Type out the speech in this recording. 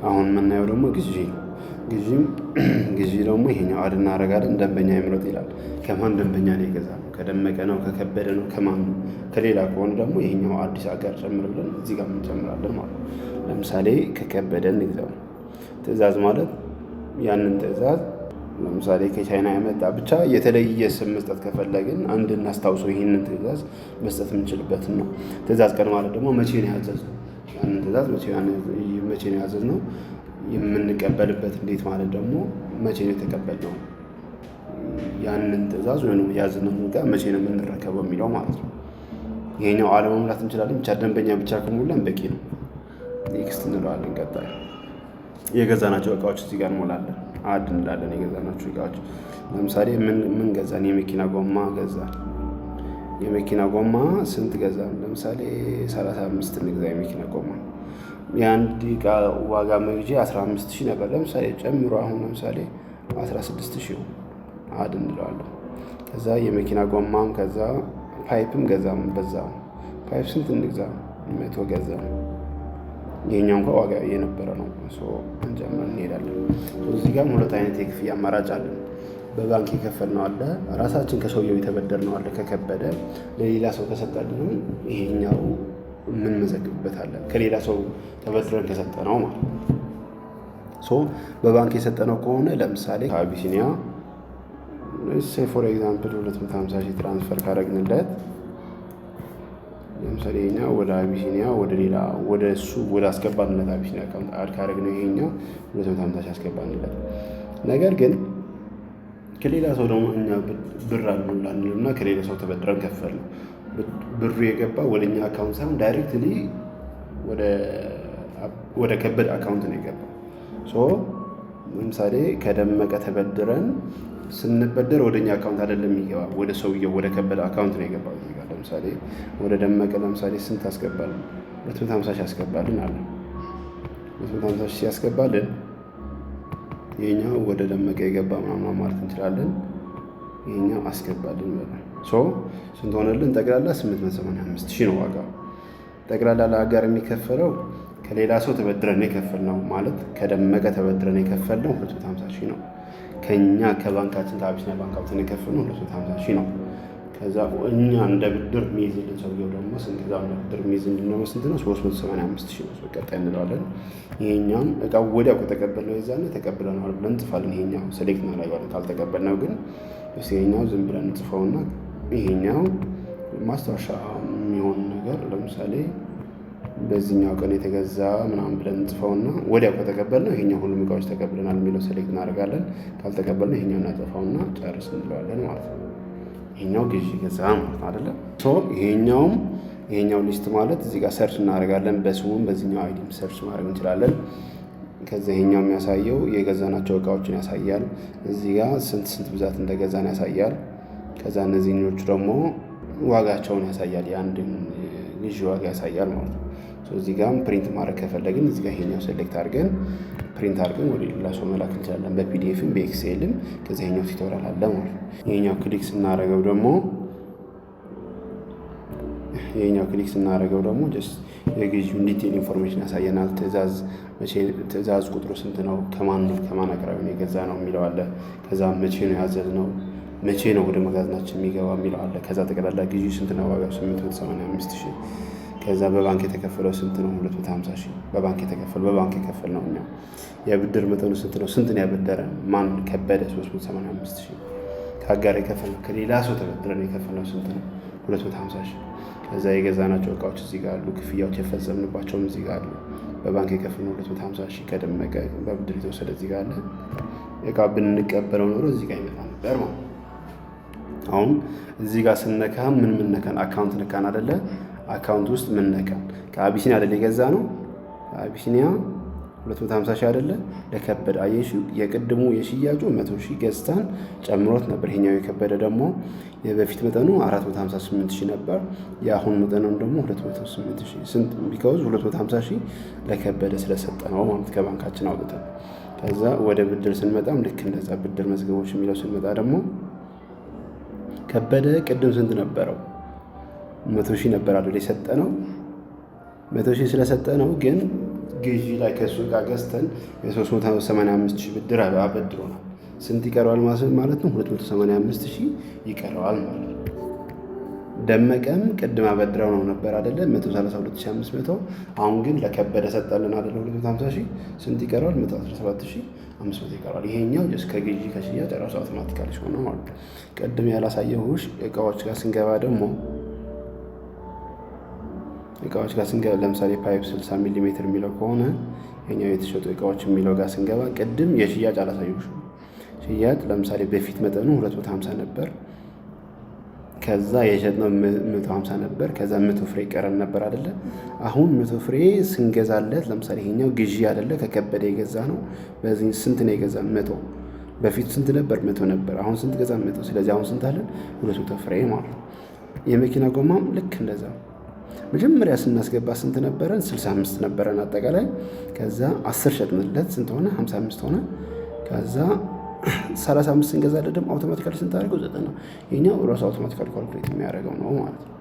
አሁን የምናየው ደግሞ ግዢ ነው። ግዢም ግዢ ደግሞ ይሄኛው add እናደርጋለን። ደንበኛ ይምረጥ ይላል። ከማን ደንበኛ ነው የገዛነው? ከደመቀ ነው? ከከበደ ነው? ከማን ነው? ከሌላ ከሆነ ደግሞ ይሄኛው አዲስ አጋር ጨምር ብለን እዚህ ጋር እንጨምራለን ማለት ነው። ለምሳሌ ከከበደ እንግዛው። ትዕዛዝ ማለት ያንን ትዕዛዝ ለምሳሌ ከቻይና የመጣ ብቻ የተለየ ስም መስጠት ከፈለግን አንድ እናስታውሰው ይህንን ትዕዛዝ መስጠት የምንችልበትን ነው። ትዕዛዝ ቀን ማለት ደግሞ መቼ ነው ያዘዝነው? ያንን ትዕዛዝ መቼ ነው ያዘዝነው? የምንቀበልበት እንዴት ማለት ደግሞ መቼ ነው የተቀበልነው? ያንን ትዕዛዝ ወይም ያዘዝነውን ዕቃ መቼ ነው የምንረከበው የሚለው ማለት ነው። ይሄኛው አለመሙላት እንችላለን። ብቻ ደንበኛ ብቻ ከሞላን በቂ ነው። Next እንለዋለን። ቀጣይ የገዛናቸው እቃዎች እዚህ ጋር እንሞላለን። Add እንላለን። የገዛናቸው እቃዎች ለምሳሌ ምን ገዛን? የመኪና ጎማ ገዛን። የመኪና ጎማ ስንት ገዛን? ለምሳሌ 35 እንግዛ የመኪና ጎማ። የአንድ እቃ ዋጋ መግዣ 15,000 ነበር። ለምሳሌ ጨምሮ አሁን ለምሳሌ 16,000 add እንለዋለን። ከዛ የመኪና ጎማም ከዛ pipe ም ገዛም በዛ pipe ስንት እንግዛ? 100 ገዛ። ይሄኛው እንኳን ዋጋ የነበረ ነው። እንጨምር እንሄዳለን። እዚህ ጋርም ሁለት አይነት የክፍያ አማራጭ አለን። በባንክ የከፈልነው አለ፣ ራሳችን ከሰውየው የተበደርነው አለ። ከከበደ ለሌላ ሰው ከሰጠልንም ይሄኛው የምንመዘግብበት አለ። ከሌላ ሰው ተበድረን ከሰጠነው ማለት ነው። So በባንክ የሰጠነው ከሆነ ለምሳሌ ከአቢሲኒያ say for example 250 ሺህ transfer ካደረግንለት፣ ለምሳሌ ይሄኛው ወደ አቢሲኒያ ወደ ሌላ ወደ እሱ ወደ አስገባንለት አቢሲኒያ account add ካደረግነው ይሄኛው 250 ሺህ አስገባንለት። ነገር ግን ከሌላ ሰው ደግሞ እኛ ብር አልሞላንልም እና ከሌላ ሰው ተበድረን ከፈልን። ብሩ የገባ ወደ እኛ account ሳይሆን directly ወደ ከበደ account ነው የገባው። So ለምሳሌ ከደመቀ ተበድረን ስንበደር ወደ እኛ account አይደለም የሚገባ፣ ወደ ሰውየው ወደ ከበደ account ነው የገባው። እዚህ ጋር ለምሳሌ ወደ ደመቀ ለምሳሌ ስንት አስገባልን? 250 ሺህ አስገባልን አለ። 250 ሺህ ሲያስገባልን ይሄኛው ወደ ደመቀ የገባ ምናምን ማለት እንችላለን። ይሄኛው አስገባልን በቃ። So ስንት ሆነልን? ጠቅላላ 885 ሺህ ነው ዋጋው። ጠቅላላ ለአጋር የሚከፈለው ከሌላ ሰው ተበድረን የከፈልነው ማለት ከደመቀ ተበድረን የከፈልነው 250 ሺህ ነው። ከኛ ከባንካችን ከአቢሲኒያ ባንክ አውጥተን የከፈልነው 250 ሺህ ነው። ከዛ እኛ እንደ ብድር የሚይዝልን ሰውየው ደግሞ ስንገዛ እንደ ብድር የሚይዝልን ደግሞ ስንት ነው? 385 ሺህ ነው። ቀጣይ እንለዋለን። ይሄኛውም እቃው ወዲያው ከተቀበልነው የዛኔ ተቀብለነዋል ብለን እንጽፋለን። ይሄኛው select እናደርገዋለን። ካልተቀበልነው ግን ይሄኛው ዝም ብለን እንጽፈውና ይሄኛው ማስታወሻ የሚሆን ነገር ለምሳሌ በዚህኛው ቀን የተገዛ ምናምን ብለን እንጽፈውና ወዲያው ከተቀበልነው ይሄኛው ሁሉም እቃዎች ተቀብለናል የሚለው select እናደርጋለን። ካልተቀበልነው ይሄኛው እናጠፋውና ጨርስ እንለዋለን ማለት ነው። ይሄኛው ግዢ ገዛ ማለት ነው አይደለ? So ይሄኛውም ይሄኛው list ማለት እዚህ ጋር search እናደርጋለን። በስሙም በዚህኛው ID ም search ማድረግ እንችላለን። ከዛ ይሄኛው የሚያሳየው የገዛናቸው እቃዎችን ያሳያል። እዚህ ጋር ስንት ስንት ብዛት እንደገዛን ያሳያል። ከዛ እነዚህኞቹ ደግሞ ዋጋቸውን ያሳያል። የአንድን ግዢ ዋጋ ያሳያል ማለት ነው። እዚህ ጋርም print ማድረግ ከፈለግን እዚህ ጋር ይሄኛው select አድርገን print አድርገን ወደ ሌላ ሰው መላክ እንችላለን። በ PDF ም በ Excel ም። ከዛ ይሄኛው tutorial አለ ማለት ነው። ይሄኛው click ስናደርገው ደግሞ just የግዢውን detail information ያሳየናል። ትዕዛዝ መቼ፣ ትዕዛዝ ቁጥሩ ስንት ነው፣ ከማን ነው፣ ከማን አቅራቢ ነው የገዛነው የሚለው አለ። ከዛ መቼ ነው ያዘዝነው፣ መቼ ነው ወደ መጋዘናችን የሚገባ የሚለው አለ። ከዛ ጠቅላላ ግዢው ስንት ነው፣ ዋጋው 885 ሺህ። ከዛ በባንክ የተከፈለው ስንት ነው? 250 ሺህ በባንክ የተከፈለው፣ በባንክ የከፈልነው እኛ። የብድር መጠኑ ስንት ነው? ስንት ነው ያበደረን? ማን? ከበደ 385 ሺህ። ከአጋር የከፈልነው፣ ከሌላ ሰው ተበድረን የከፈልነው ስንት ነው? 250 ሺህ። ከዛ የገዛናቸው እቃዎች እዚህ ጋር አሉ። ክፍያዎች የፈጸምንባቸውም እዚህ ጋር አሉ። በባንክ የከፈልነው 250 ሺህ ከደመቀ በብድር የተወሰደ እዚህ ጋር አለ። እቃ ብንቀበለው ኖሮ እዚህ ጋር ይመጣ ነበር ማለት ነው። አሁን እዚህ ጋር ስነካ ምን ምን ነካን? Account ነካን አደለ? Account ውስጥ ምን ነካን? ከአቢሲኒያ አደለ የገዛነው? ከአቢሲኒያ 250 ሺህ አይደለ? ለከበደ አየሽ፣ የቅድሙ የሽያጩ 100 ሺህ ገዝተን ጨምሮት ነበር። ይሄኛው የከበደ ደግሞ የበፊት መጠኑ 458 ሺህ ነበር። የአሁን መጠኑ ደግሞ 208 ሺህ። ስንት? Because 250 ሺህ ለከበደ ስለሰጠነው ማለት ከባንካችን አውጥተን። ከዛ ወደ ብድር ስንመጣም ልክ እንደዛ ብድር መዝገቦች የሚለው ስንመጣ ደግሞ ከበደ ቅድም ስንት ነበረው? 100 ሺህ ነበር አይደል የሰጠነው? 100 ሺህ ስለሰጠነው ግን ግዢ ላይ ከእሱ ዕቃ ገዝተን የ385 ሺህ ብድር አበድሮናል። ስንት ይቀረዋል ማለት ነው? 285 ሺህ ይቀረዋል ማለት ነው። ደመቀም ቅድም አበድረው ነው ነበር አደለ? 132,500። አሁን ግን ለከበደ ሰጠልን አደለ? 250 ሺህ። ስንት ይቀረዋል? 117,500 ይቀረዋል። ይሄኛው just ከግዢ ከሽያጭ ራሱ automatically ሆነ ማለት ነው። ቅድም ያላሳየሁሽ እቃዎች ጋር ስንገባ ደግሞ፣ እቃዎች ጋር ስንገባ ለምሳሌ pipe 60 ሚሊ ሜትር የሚለው ከሆነ ይሄኛው የተሸጡ እቃዎች የሚለው ጋር ስንገባ ቅድም የሽያጭ አላሳየሁሽም። ሽያጭ ለምሳሌ በፊት መጠኑ 250 ነበር። ከዛ የሸጥነው 150 ነበር። ከዛ 100 ፍሬ ቀረን ነበር አይደለ? አሁን 100 ፍሬ ስንገዛለት ለምሳሌ ይሄኛው ግዢ አይደለ? ከከበደ የገዛ ነው። በዚህ ስንት ነው የገዛ? 100። በፊት ስንት ነበር? 100 ነበር። አሁን ስንት ገዛ? 100። ስለዚህ አሁን ስንት አለን? 200 ፍሬ ማለት ነው። የመኪና ጎማም ልክ እንደዛ መጀመሪያ ስናስገባ ስንት ነበረን? 65 ነበረን አጠቃላይ። ከዛ 10 ሸጥንለት፣ ስንት ሆነ? 55 ሆነ። ከዛ 35 ስንገዛለት ደግሞ automatically ስንት አደረገው? 90። ይሄኛው ራሱ automatically calculate የሚያደርገው ነው ማለት ነው።